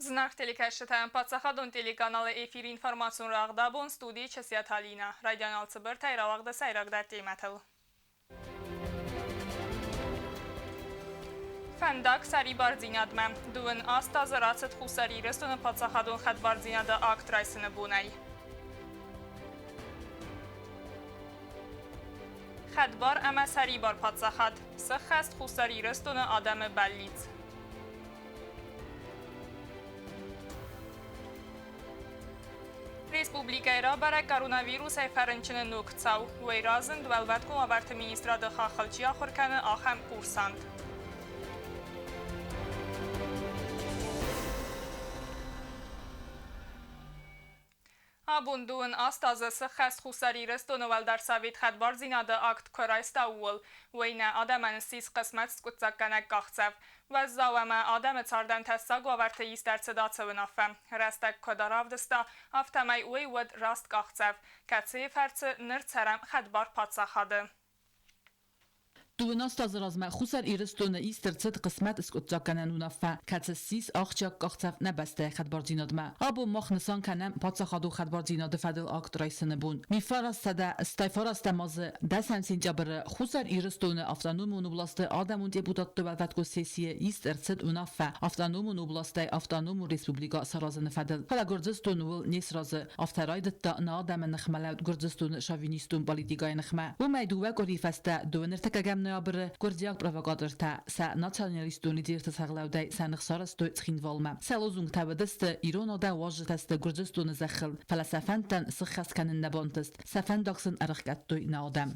Зынаргъ телекӕсджытӕ, паддзахадон телеканалы эфиры информацион рӕгъдабон студийы Часиаты Алинӕ. Райдиан алцыбыртӕй рауагъды сӕйрагдӕр темӕтыл. Фӕндаг сӕрибардзинадмӕ. Дыууын аст азы рацыд Хуссар Ирыстоны паддзахадон хӕдбардзинады акт райсыны бонӕй. Хӕдбар ӕмӕ сӕрибар паддзахад. Сӕххӕст Хуссар Ирыстоны адӕмы бӕллиц. Республикӕйы рабӕрӕг коронавирусӕй фӕрынчыны ног цау. Уый разынд Уӕлвӕткон уавӕрты министрады хаххыл чи ахуыр кӕны, ахӕм курсант. Абон дыууын аст азы сыххӕст Хуссар Ирыстоны Уӕлдӕр Совет хӕдбардзинады акт куы райста, ууыл. Уый нӕ адӕмӕн ссис хъысмӕт скъуыддзаггӕнӕг къахдзӕф. Уӕззау ӕмӕ адӕмы цардӕн тӕссаг уавӕрты ист ӕрцыд ацы уынаффӕ. Рӕстӕг куыд равдыста, афтӕмӕй уый уыд раст къахдзӕф, кӕцыйы фӕрцы ныр цӕрӕм хӕдбар паддзахады. Дыууын аст азы размӕ Хуссар Ирыстоны ист ӕрцыд хъысмӕт скъуыддзаггӕнӕн уынаффӕ, кӕцы ссис ахсджиаг къахдзӕф нӕ бӕстӕйы хӕдбардзинадмӕ. Абон мах нысан кӕнӕм паддзахадон хӕдбардзинады фӕдыл акт райсыны бон. 1989 азы дӕсӕм сентябры Хуссар Ирыстоны автономон областы адӕмон депутатты уӕлвӕткон сессийы ист ӕрцыд уынаффӕ автономон областӕй автономон республикӕ саразыны фӕдыл. Фӕлӕ Гуырдзыстон ууыл не сразы. Афтӕ райдыдта нӕ адӕмы ныхмӕлӕуд Гуырдзыстоны шовинистон политикӕйы ныхмӕ. Уымӕй дыууӕ къуырийы фӕстӕ дыууӕ ноябры гуырдзиаг провокатортӕ сӕ националистон лидерты сӕргълӕудӕй сӕ ных сарӕзтой Цхинвалмӕ. Сӕ лозунгтӕ уыдысты «Ирон адӕм уазджытӕ сты Гуырдзыстоны зӕххыл, фӕлӕ сӕ фӕндтӕн сыххӕст кӕнын нӕ бантыст, сӕ фӕндаг сын ӕрӕхгӕдтой нӕ адӕм».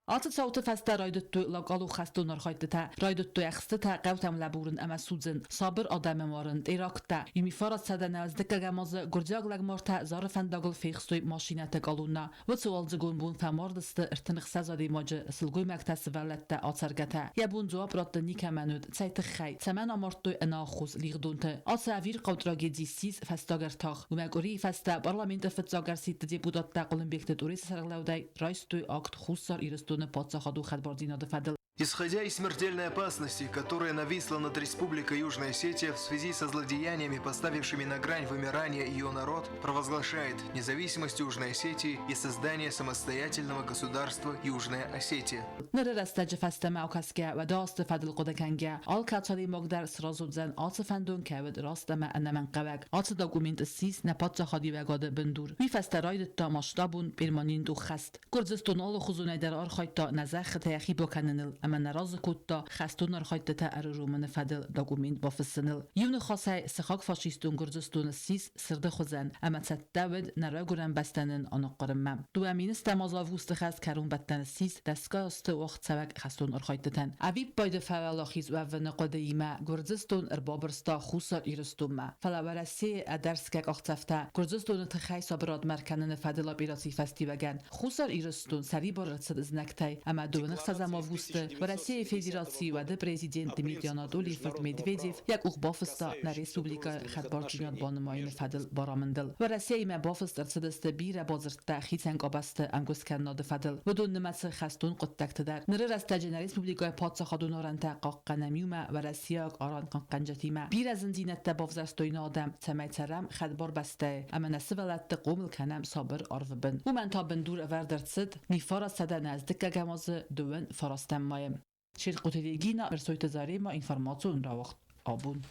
Ацы цауты фӕстӕ райдыдтой локалон хӕстон архайдтытӕ, райдыдтой ӕхстытӕ, хъӕутӕм лӕбурын ӕмӕ судзын, сабыр адӕмы марын, теракттӕ. Юмифара 199-ӕм азы гуырдзиаг лӕгмартӕ Зары фӕндагыл фехстой машинӕты колоннӕ. Уыцы уалдзыгон бон фӕмардысты 36 адӕймаджы, сылгоймӕгтӕ, сывӕллӕттӕ, ацӕргӕтӕ. Йӕ бон дзуапп раттын никӕмӕн уыд, цӕй тыххӕй, цӕмӕн амардтой ӕнӕаххос лигъдонты. Ацы ӕвирхъау трагеди ссис фӕстаг ӕртах. Уымӕ къуырийы фӕстӕ парламенты фыццаг ӕрсидты депутаттӕ Хъуылымбегты Тъурисы сӕргълӕудӕй райстой акт Хуссар Ирыстоны паддзахадон хӕдбардзинады фӕдыл. Исходя из смертельной опасности, которая нависла над Республикой Южная Осетия в связи со злодеяниями, поставившими на грань вымирания ее народ, провозглашает независимость Южной Осетии и создание самостоятельного государства Южная Осетия. Ныры рӕстӕджы фӕстӕмӕ акӕсгӕ уӕдӕ азты фӕдыл хъуыды кӕнгӕ, алкӕцы адӕймаг дӕр сразы уыдзӕн ацы фӕндон кӕй уыд раст ӕмӕ ӕнӕмӕнгхъӕуӕг. Ацы документ ссис нӕ паддзахадиуӕгады бындур. Уый фӕстӕ райдыдта масштабон перманентон хӕст. Гуырдзыстон алыхуызонӕй дӕр архайдта нӕ зӕххытӕ йӕхи бакӕныныл ӕмӕ нӕ разы кодта хӕстон архайдтытӕ ӕрыромыны фӕдыл документ бафыссыныл. Иу ныхасӕй, сыхаг фашистон Гуырдзыстоны ссис сырды хуызӕн ӕмӕ цӕттӕ уыд нӕ райгуырӕн бӕстӕ нын аныхъхъуырынмӕ. Дыууӕ министрӕм аз августы хӕст кӕронбӕттӕны ссис дӕсгай азты уагъдцӕуӕг хӕстон архайдтытӕн. Ӕвиппайды фӕуӕлахиз уӕвыны хъуыдыимӕ Гуырдзыстон ӕрбабырста Хуссар Ирыстонмӕ. Фӕлӕ Уӕрӕсейы ӕдӕрсгӕ къахдзӕфтӕ Гуырдзыстоны тыххӕй сабырадмӕ ӕркӕныны фӕдыл операцийы фӕстиуӕгӕн Хуссар Ирыстон сӕрибар ӕрцыд знӕгтӕй ӕмӕ дыууын ӕхсӕзӕм августы Уӕрӕсейы Федерацийы уӕды президент Дмитрий Анатолийы фырт Медведев йӕ къух бафыста нӕ республикӕйы хӕдбардзинад банымайыны фӕдыл барамындыл. Уӕрӕсеимӕ бафыст ӕрцыдысты бирӕ бадзырдтӕ хицӕн къабӕзты ӕмгуысткӕнынады фӕдыл, уыдон нымӕцы хӕстон хъуыддӕгты дӕр. Ныры рӕстӕджы нӕ республикӕйы паддзахадон арӕнтӕ хъахъхъӕнӕм иумӕ уӕрӕсейаг арӕнхъахъхъӕнджытимӕ. Бирӕ зындзинӕдтӕ бавзӕрстой нӕ адӕм, цӕмӕй цӕрӕм хӕдбар бӕстӕйы ӕмӕ нӕ сывӕллӕтты хъомыл кӕнӕм сабыр арвы бын. Уымӕн та бындур ӕвӕрд ӕрцыд 1991 азы дыууын фарастӕм майы. Черкъуты Регина, Ӕрсойты Заремӕ информацион рауагъд абон.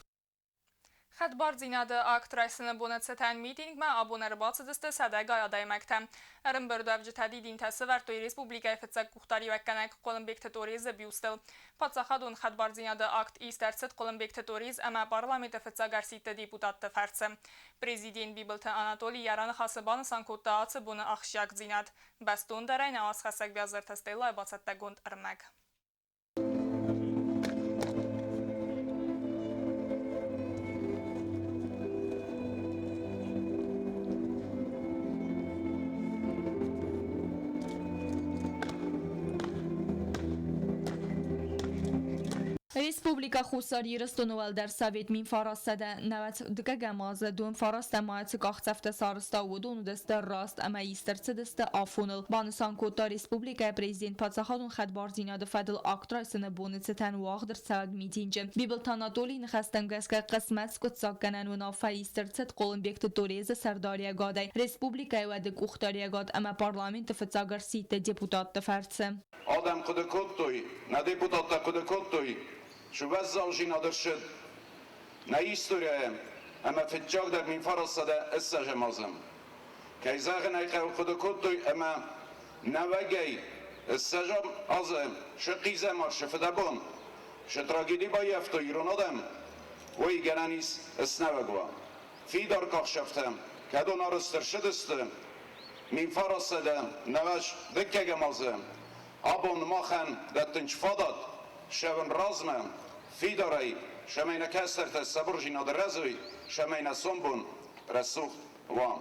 Хӕдбардзинады акт райсыны боны цытӕн митингмӕ абон ӕрбацыдысты сӕдӕгай адӕймӕгтӕ. Ӕрӕмбырдуӕвджытӕ дидинтӕ сӕвӕрдтой республикӕйы фыццаг къухдариуӕггӕнӕг Хъуылымбегты Торезы бюстыл. Паддзахадон хӕдбардзинады акт ист ӕрцыд Хъуылымбегты Торез ӕмӕ парламенты фыццаг ӕрсидты депутатты фӕрцы. Президент Бибылты Анатоли йӕ раныхасы банысан кодта ацы боны ахсджиагдзинад. Бӕстондӕрӕй нӕ уацхӕссӕг Бязырты Стеллайы бацӕттӕгонд ӕрмӕг. Республикӕ Хуссар Ирыстоны Уӕлдӕр Совет 1992 азы 29 майы цы къахдзӕфтӕ сарӕзта, уыдон уыдысты раст ӕмӕ ист ӕрцыдысты афоныл, банысан кодта республикӕйы президент паддзахадон хӕдбардзинады фӕдыл акт райсыны боны цытӕн уагъд ӕрцӕуӕг митинджы. Бибылты Анатолийы ныхӕстӕм гӕсгӕ хъысмӕт скъуыддзаггӕнӕн уынаффӕ ист ӕрцыд Хъуылымбегты Торезы сӕрдариӕгадӕй республикӕйы уӕды къухдариӕгад ӕмӕ парламенты фыццаг ӕрсидты депутатты фӕрцы. Адӕм хъуыды кодтой, нӕ депутаттӕ хъуыды кодтой, цы уӕззаудзинад ӕрцыд нӕ историйӕ ӕмӕ фыццагдӕр 1920 азы. Кӕй зӕгъын ӕй хъӕуы, хъуыды кодтой ӕмӕ нӕуӕгӕй ссӕзӕм азы цы хъизӕмар, цы фыдӕбон, цы трагеди баййӕфтой ирон адӕм, уый гӕнӕн ис снӕуӕг уа. Фидар къахсӕфтӕ, кӕдон арӕзт ӕрцыдысты 1992 азы, абон махӕн дӕттынц фадат цӕуын размӕ, фидарӕй, цӕмӕй нӕ кӕстӕртӕ сабырдзинады рӕзой, цӕмӕй нӕ сомбон рӕсугъд уа.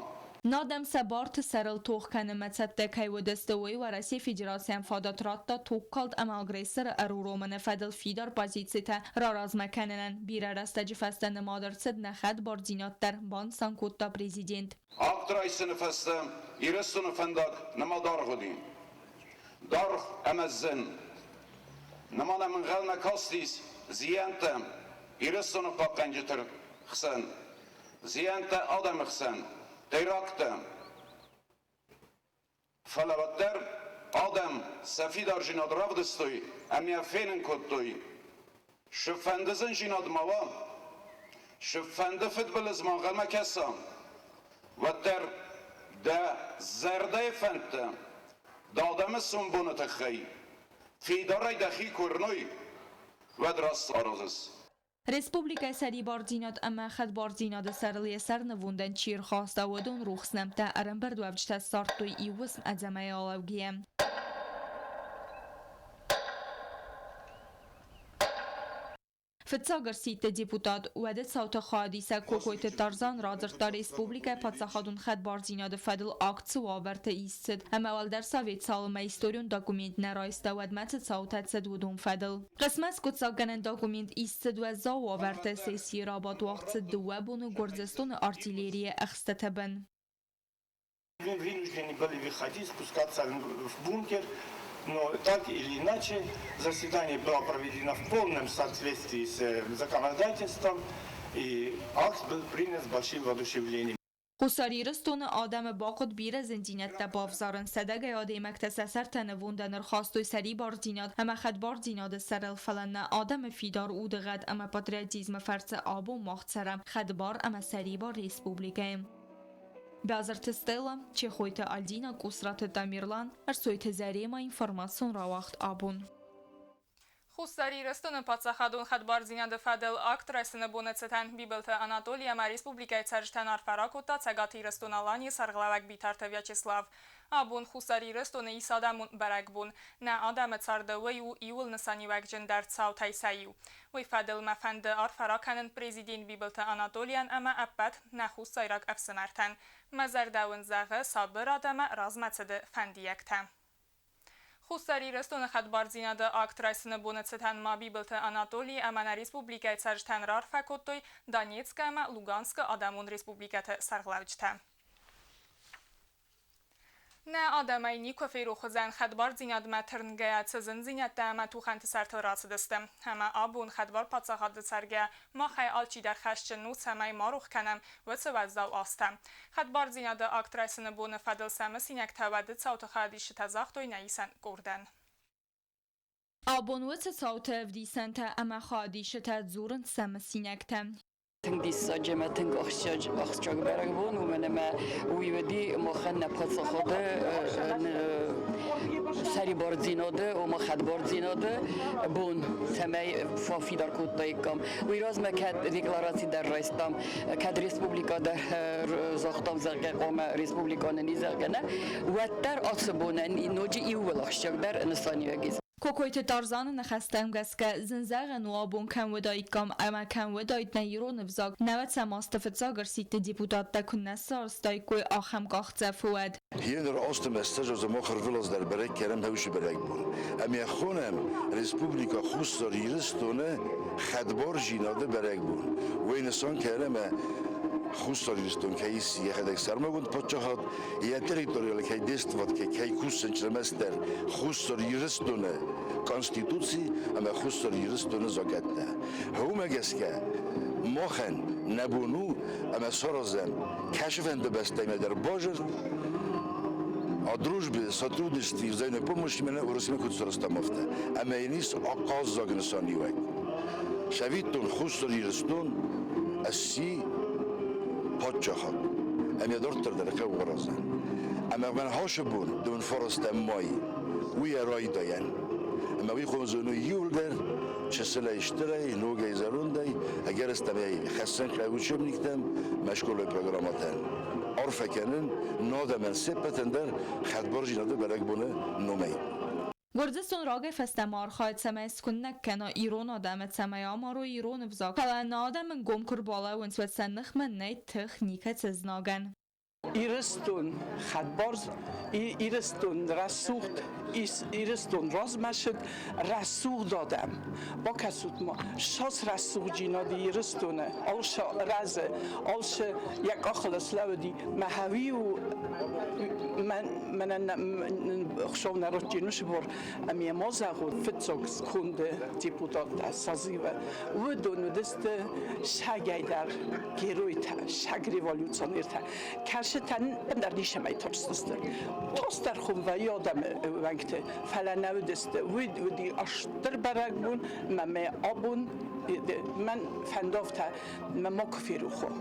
Адӕм сӕ барты сӕрыл тох кӕнынмӕ цӕттӕ кӕй уыдысты, уый Уӕрӕсейы Федерацийӕн фадат радта тугкалд ӕмӕ агрессоры ӕруромыны фӕдыл фидар позицитӕ раразмӕ кӕнынӕн. Бирӕ рӕстӕджы фӕстӕ нымад ӕрцыд нӕ хӕдбардзинад дӕр, банысан кодта президент. Акт райсыны фӕстӕ Ирыстоны фӕндаг нымад даргъ уыди. Даргъ ӕмӕ зын. Нымад ӕм ӕнхъӕлмӕ кастис зиӕнттӕ Ирыстоны хъахъхъӕнджыты хсӕн, зиӕнттӕ адӕмы хсӕн, теракттӕ. Фӕлӕ уӕддӕр адӕм сӕ фидардзинад равдыстой ӕмӕ йӕ фенын кодтой, цыфӕнды зындзинад ма уа, цыфӕнды фыдбылыз ма ӕнхъӕлмӕ кӕса, уӕддӕр дӕ зӕрдӕйы фӕндтӕ, дӕ адӕмы сомбоны тыххӕй фидарӕй дӕхи куы уырной, уӕд раст аразыс. Республикӕйы сӕрибардзинад ӕмӕ хӕдбардзинады сӕрыл йӕ сӕр нывондӕн чи ӕрхаста, уыдон рухс нӕмттӕ ӕрӕмбырдуӕвджытӕ ссардтой иу уысм ӕдзӕмӕй алӕугӕйӕ. Фыццаг ӕрсидты депутат, уӕды цауты хайадисӕг Кокойты Тарзан радзырдта республикӕйы паддзахадон хӕдбардзинады фӕдыл акт цы уавӕрты ист цыд ӕмӕ Уӕлдӕр Совет цалынмӕ историон документ нӕ райста, уӕдмӕ цы цаутӕ цыд, уыдон фӕдыл. Хъысмӕт скъуыддзаггӕнӕн документ ист цыд уӕззау уавӕрты, сессийы рабадт уагъд цыд дыууӕ боны Гуырдзыстоны артиллерийы ӕхстыты бын. Вынуждены были выходить, спускаться в бункер, но так или иначе заседание было проведено в полном соответствии с законодательством, и акт был принят с большим воодушевлением. Хуссар Ирыстоны адӕмы бахъуыд бирӕ зындзинӕдтӕ бавзарын, сӕдӕгай адӕймӕгтӕ сӕ сӕртӕ нывондӕн ӕрхастой сӕрибардзинад ӕмӕ хӕдбардзинады сӕрыл, фӕлӕ нӕ адӕмы фидар удыгъӕд ӕмӕ патриотизмы фӕрцы абон мах цӕрӕм хӕдбар ӕмӕ сӕрибар республикӕйы. Бязырты Стелла, Чехойты Альдина, Къусраты Тамерлан, Ӕрсойты Заремӕ информацион рауагъд абон. Хуссар Ирыстоны паддзахадон хӕдбардзинады фӕдыл акт райсыны боны цытӕн Бибылты Анатоли ӕмӕ республикӕйы цӕрджытӕн арфӕ ракодта Цӕгат Ирыстон-Аланийы сӕргълӕууӕг Битарты Вячеслав. Абон Хуссар Ирыстоны ис адӕмон бӕрӕгбон. Нӕ адӕмы царды уый у иууыл нысаниуӕгджындӕр цаутӕй сӕ иу. Уый фӕдыл мӕ фӕнды арфӕ ракӕнын президент Бибылты Анатолийӕн ӕмӕ ӕппӕт нӕ хуссайраг ӕфсымӕртӕн. Мӕ зӕрдӕ уын зӕгъы сабырад ӕмӕ размӕцыды фӕндиӕгтӕ. Хуссар Ирыстоны хӕдбардзинады акт райсыны боны цытӕн ма Бибылты Анатоли ӕмӕ нӕ республикӕйы цӕрджытӕн раарфӕ кодтой Донецкы ӕмӕ Луганскы адӕмон республикӕты сӕргълӕуджытӕ. Нӕ адӕмӕй никуы ферох уыдзӕн хӕдбардзинадмӕ тырнгӕйӕ цы зындзинӕдтӕ ӕмӕ тухӕнты сӕртыл рацыдысты. Ӕмӕ абон хӕдбар паддзахады цӕргӕ махӕй алчидӕр хӕсджын у, цӕмӕй ма рох кӕнӕм уыцы уӕззау азтӕ. Хӕдбардзинады акт райсыны боны фӕдыл сӕ мысинӕгтӕ уӕды цауты хайадисджытӕ загътой нӕ исӕн къордӕн. Абон уыцы цауты ӕвдисӕнтӕ ӕмӕ хайадисджытӕ дзурынц сӕ мысинӕгтӕ. Тынг диссаджы ӕмӕ тынг ахсджиаг бӕрӕгбон, уымӕн ӕмӕ уый уыди махӕн нӕ паддзахады сӕрибардзинады, ома хӕдбардзинады бон, цӕмӕй фӕфидар кодтаиккам. Уый размӕ кӕд деклараци дӕр райстам, кӕд республикӕ дӕр загътам, зӕгъгӕ, хъуамӕ республикӕ нын зӕгъгӕ нӕ, уӕддӕр ацы бонӕн ноджы иууыл ахсджиагдӕр нысаниуӕг ис. Кокойты Тарзаны ныхӕстӕм гӕсгӕ, зын зӕгъӕн у абон кӕм уыдаиккам ӕмӕ кӕм уыдаид нӕ ирон ӕвзаг, нӕуӕдзӕм азты фыццаг ӕрсидты депутаттӕ куыннӕ сарӕзтаиккой ахӕм къахдзӕф, уӕд. Гьеныр азты ӕстӕзӕм мах ӕрвылаз дӕр бӕрӕг кӕнӕм Хӕусы бӕрӕгбон. Ӕмӕ хонӕм Республикӕ Хуссар Ирыстоны хӕдбардзинады бӕрӕгбон. Уый нысан кӕнӕм Хуссар Ирыстон кӕй ис йӕхӕдӕг сӕрмагонд паддзахад, йӕ территорийыл кӕй действовать кӕй кусынц ӕрмӕстдӕр Хуссар Ирыстоны Конституци ӕмӕ Хуссар Ирыстоны закъӕттӕ. Уымӕ гӕсгӕ махӕн нӕ бон у ӕмӕ саразӕм кӕцыфӕнды бӕстӕмӕ дӕр базард, о дружбе, сотрудничестве и взаимной помощи мӕнӕ Уырысмӕ куыд сарӕзтам, афтӕ. Ӕмӕ йын ис ахъаззаг нысаниуӕг. Цӕвиттон, Хуссар Ирыстон сси паддзахад. Ӕмӕ дарддӕр дӕр хъӕуы аразын. Ӕмӕ мӕн хӕсы бон дыууын фарастӕм май уый райдайӕн. Ӕмӕ уый хъомзон у иууылдӕр чысылӕй стырӕй, ногӕй зӕрондӕй, ӕгӕрыстӕмӕй хӕссын хъӕуы учебниктӕм, мӕ скъолайы программӕтӕн. Арфӕ кӕнын нодӕмӕн се ппӕтӕн дӕр хӕдбардзинады бӕрӕгбоны номӕй. Гуырдзыстон рагӕй фӕстӕмӕ архайы, цӕмӕй скуынӕг кӕна ирон адӕмы, цӕмӕй амарой ирон ӕвзаг. Фӕлӕ нӕ адӕм ӕнгом куы рбалӕууынц, уӕд сӕ ныхмӕ нӕй тых никӕцы знагӕн. Ирыстон хӕдбар, Ирыстон рӕсугъд, Ирыстон размӕцыд, рӕсугъд адӕм. Бакӕсут ма, цас рӕсугъддзинад Ирыстоны, алцы рӕзы, алцы йӕ къахыл слӕууыди. Мӕ хӕуи у мӕнӕн Хуыцау нӕ радтин уыцы бор, ӕмӕ ма зӕгъон, фыццаг сконды депутаттӕ созывы, уыдон уыдысты сагӕй дӕр геройтӕ, саг революционертӕ, кӕцытӕн ӕндӕр ницӕмӕй тарстысты. Тостдӕр хуым вӕййы адӕмы уӕнгты, фӕлӕ нӕ уыдысты. Уый уыди стыр бӕрӕгбон, ӕмӕ мӕ абон мӕн фӕндавта мӕ ма куы ферох уа.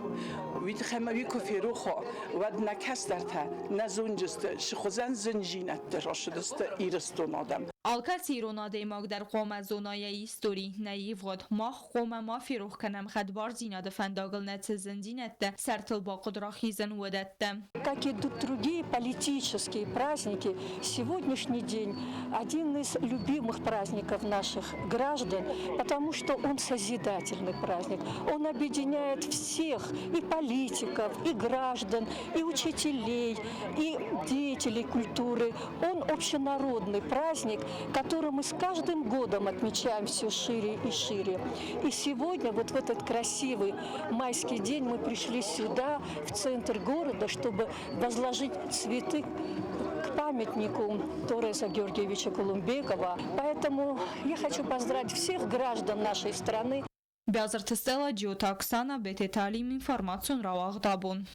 Уый тыххӕй мӕ уый куы ферох уа, уӕд нӕ кӕстӕртӕ нӕ зонджысты, цы хуызӕн зындзинӕдты рацыдысты Ирыстон адӕм. Алкӕцы ирон адӕймаг дӕр хъуамӕ зона йӕ истори, нӕ ивгъуыд. Мах хъуамӕ ма ферох кӕнӕм хӕдбардзинады фӕндагыл нӕ цы зындзинӕдтӕ сӕртыл бахъуыд рахизын, уыдӕттӕ. Как и другие политические праздники, сегодняшний день один из любимых праздников наших граждан, потому что он созидательный праздник. Он объединяет всех, и политиков, и граждан, и учителей, и деятелей культуры. Он общенародный праздник, который мы с каждым годом отмечаем все шире и шире. И сегодня, вот в этот красивый майский день, мы пришли сюда, в центр города, чтобы возложить цветы к памятнику Тореза Георгиевича Кулумбегова. Поэтому я хочу поздравить всех граждан нашей страны. Бязырты Стелла, Джиоты Оксана, Бететы Алим, информацион рауагъд абон.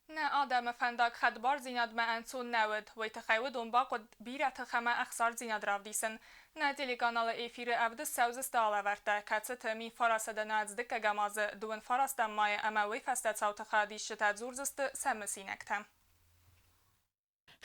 Нӕ адӕмы фӕндаг хӕдбардзинадмӕ ӕнцон нӕ уыд. Уый тыххӕй уыдон бахъуыд бирӕ тых ӕмӕ ӕхсардзинад равдисын. Нӕ телеканалы эфиры ӕвдыст цӕудзысты алӕвӕрдтӕ, кӕцыты 1995 азы 29 майы ӕмӕ уый фӕстӕ цауты хайадисджытӕ дзурдзысты сӕ мысинӕгтӕ.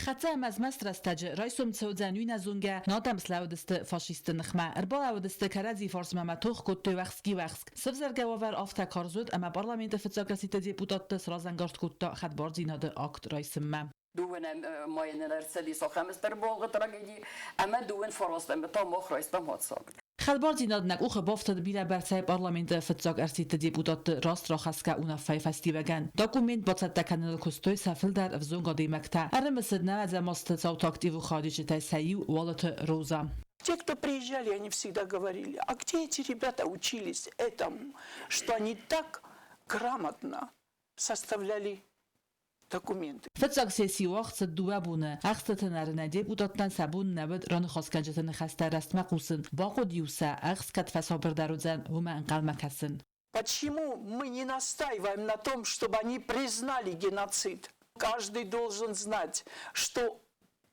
Хӕццӕ ӕмӕ змӕст рӕстӕджы райсом цӕудзӕн уый нӕзонгӕ адӕм слӕууыдысты фашистты ныхмӕ, ӕрбалӕууыдысты кӕрӕдзи фарсмӕ ӕмӕ тох кодтой уӕхски-уӕхск. Сӕвзӕргӕ уавӕр афтӕ карз уыд, ӕмӕ парламенты фыццаг расидты депутатты сразӕнгард кодта хӕдбардзинады акт райсынмӕ. Дыууынӕм майы нын ӕрцыдис ахӕм стыр болгъы трагеди, ӕмӕ дыууын фарастӕм та мах райстам хатдзӕг. Хӕдбардзинад нӕ къухы бафтыд бирӕбӕрцӕй парламенты фыццаг ӕрсидты депутатты раст рахӕсгӕ уынаффӕйы фӕстиуӕгӕн. Документ бацӕттӕ кӕныныл куыстой сӕ фылдӕр ӕвзонг адӕймӕгтӕ. Ӕрымысыд нӕуӕдзӕм азты цауты активон хайадисджытӕй сӕ иу Уалыты Роза. Те, кто приезжали, они всегда говорили, а где эти ребята учились этому, что они так грамотно составляли документы. Фыццаг сесси уагъд цыд дыууӕ боны. Ӕхцаты нӕрынӕй депутаттӕн сӕ бон нӕ уыд раныхасгӕнджыты ныхӕстӕ рӕстмӕ хъусын. Бахъуыд-иу сӕ, ӕхст кӕд фӕсабырдӕр уыдзӕн, уымӕ ӕнхъӕлмӕ кӕсын. Почему мы не настаиваем на том, чтобы они признали геноцид? Каждый должен знать, что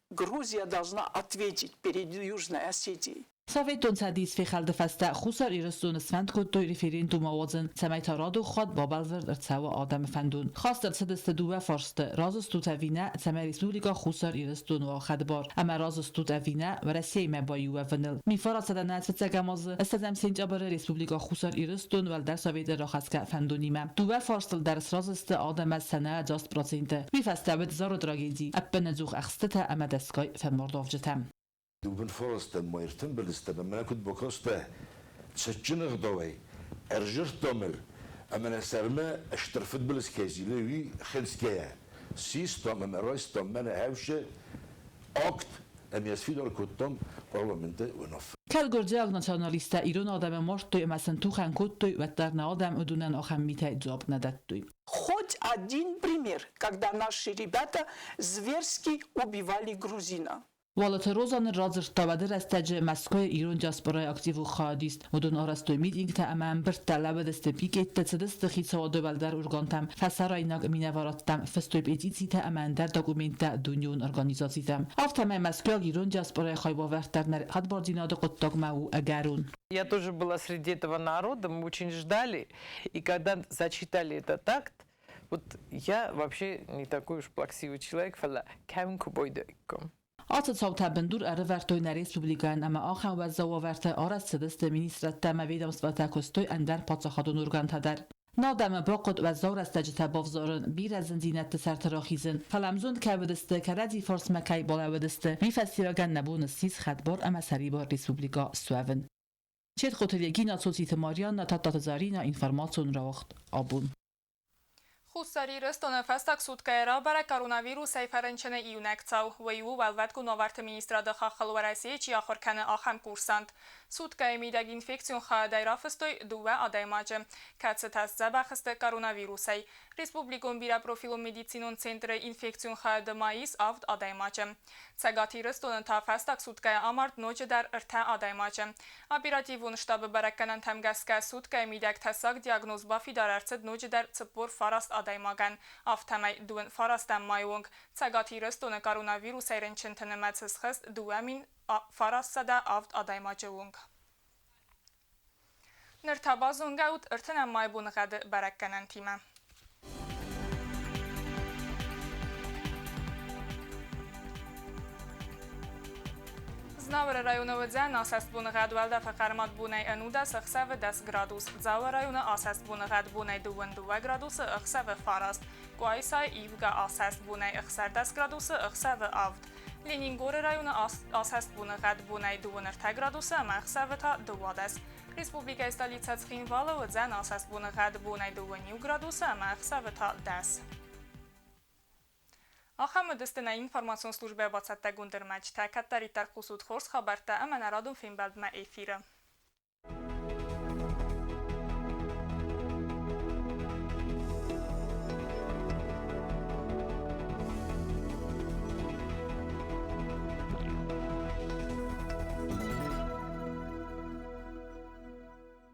Грузия должна ответить перед Южной Осетией. Советон Цӕдис фехӕлды фӕстӕ Хуссар Ирыстоны сфӕнд кодтой референдум ауадзын, цӕмӕй та радон хатт бабӕлвырд ӕрцӕуа адӕмы фӕндон. Хаст ӕрцыдысты дыууӕ фарсты: разы стут ӕви нӕ, цӕмӕй Республикӕ Хуссар Ирыстон уа хӕдбар, ӕмӕ разы стут ӕви нӕ, Уӕрӕсеимӕ баиу уӕвыныл. Мифарацадӕн фыццӕгӕм азы ссӕдзӕм сентябры Республикӕ Хуссар Ирыстон Уӕлдӕр Советы рахӕсгӕ фӕндонимӕ. Дыууӕ фарстыл дӕр сразы сты адӕмӕн сӕ 10%. Уый фӕстӕ уыд зары трагеди, ӕппынӕдзух ӕхстытӕ ӕмӕ дӕсгай фӕмардуӕвджытӕ. Дыууын фарастӕм ма ӕртымбыл стӕм ӕмӕ нӕ куыд бакастӕ цытджын ӕгъдауӕй, ӕрзырдта мыл, ӕмӕ нӕ сӕрмӕ стыр фыдбылыз кӕй зилы, уый хынцгӕйӕ систам ӕмӕ райстам мӕнӕ хӕвсы акт ӕмӕ сфидар кодтам парламенты уынаффӕ. Кӕд гуырдзиаг националисттӕ ирон адӕмы мардтой ӕмӕ сын тухӕн кодтой, уӕддӕр нӕ адӕм уыдонӕн ахӕм митӕй дзуапп нӕ дӕттой. Хоть один пример, когда наши ребята зверски убивали грузина. Уалыты Роза нын радзырдта, уӕды рӕстӕджы Мӕскуыйы ирон диаспорайы активон хайадист. Уыдон арӕзтой митингтӕ ӕмӕ ӕмбырдтӕ, лӕууыдысты пикеттӕ, цыдысты хицауады уӕлдӕр органтӕм, фӕсарӕйнаг минӕварадтӕм, фыстой петицитӕ ӕмӕ ӕндӕр документтӕ дунеон организацитӕм. Афтӕмӕй мӕскуыйаг ирон диаспорайы хайбавӕрд дӕр нӕ хӕдбардзинады хъуыддагмӕ у ӕгӕрон. Я тоже была среди этого народа, мы очень ждали. И когда зачитали этот акт, вот я вообще не такой уж плаксивый человек, фӕлӕ кӕм куы бойдаиккам. Ацы цаутӕ бындур ӕрывӕрдтой нӕ республикӕйӕн ӕмӕ ахӕм уӕззау уавӕрты арӕзт цыдысты министрадтӕ ӕмӕ ведомствотӕ, куыстой ӕндӕр паддзахадон органтӕ дӕр. Нӕ адӕмы бахъуыд уӕззау рӕстӕджытӕ бавзарын, бирӕ зындзинӕдты сӕрты рахизын, фӕлӕ ӕмзонд кӕй уыдысты, кӕрӕдзи фарсмӕ кӕй балӕууыдысты, уый фӕстиуӕгӕн нӕ бон ссис хӕдбар ӕмӕ сӕрибар республикӕ суӕвын. Четхъоты Регина, Цоциты Марианна, Тадтаты Заринӕ, информацион рауагъд абон. Хуссар Ирыстоны фӕстаг суткӕйы рабӕрӕг коронавирусӕй фӕрынчыны иунӕг цау. Уый у Уӕлвӕткон уавӕрты министрады хаххыл Уӕрӕсейы чи ахуыр кӕны, ахӕм курсант. Суткӕйы мидӕг инфекцион хайадӕй рафыстой дыууӕ адӕймаджы, кӕцытӕ сдзӕбӕх сты коронавирусӕй. Республикон бирӕпрофилон медицинон центры инфекцион хайады ма ис авд адӕймаджы. Цӕгат Ирыстоны та фӕстаг суткӕйы амард ноджыдӕр ӕртӕ адӕймаджы. Оперативон штабы бӕрӕггӕнӕнтӕм гӕсгӕ суткӕйы мидӕг тӕссаг диагноз бафидар ӕрцыд ноджыдӕр 49 адӕймагӕн. Афтӕмӕй 29 майы онг Цӕгат Ирыстоны коронавирусӕй рынчынты нымӕц схызт 2907 адӕймаджы онг. Ныр та базонгӕ ут 30 майы боныгъӕды бӕрӕггӕнӕнтимӕ. Знауыры районы уыдзӕн асӕст боныгъӕд, уӕлдӕфы хъӕрмад бонӕй 11, ӕхсӕвы 10 градус. Дзауы районы асӕст боныгъӕд бонӕй 22 градусы, ӕхсӕвы 9. Къуайсайы ивгӕ асӕст бонӕй 16 градусы, ӕхсӕвы 7. Ленингоры районы асӕст боныгъӕд бонӕй 23 градусы ӕмӕ ӕхсӕвы та 12. Республикӕйы столицӕ Цхинвалы уыдзӕн асӕст боныгъӕд бонӕй 21 градусы ӕмӕ ӕхсӕвы та 10. Ахӕм уыдысты нӕ информацион службӕйы бацӕттӕгонд ӕрмӕджытӕ. Кӕддӕриддӕр хъусут хорз хабӕрттӕ ӕмӕ нӕ радон фембӕлдмӕ эфиры.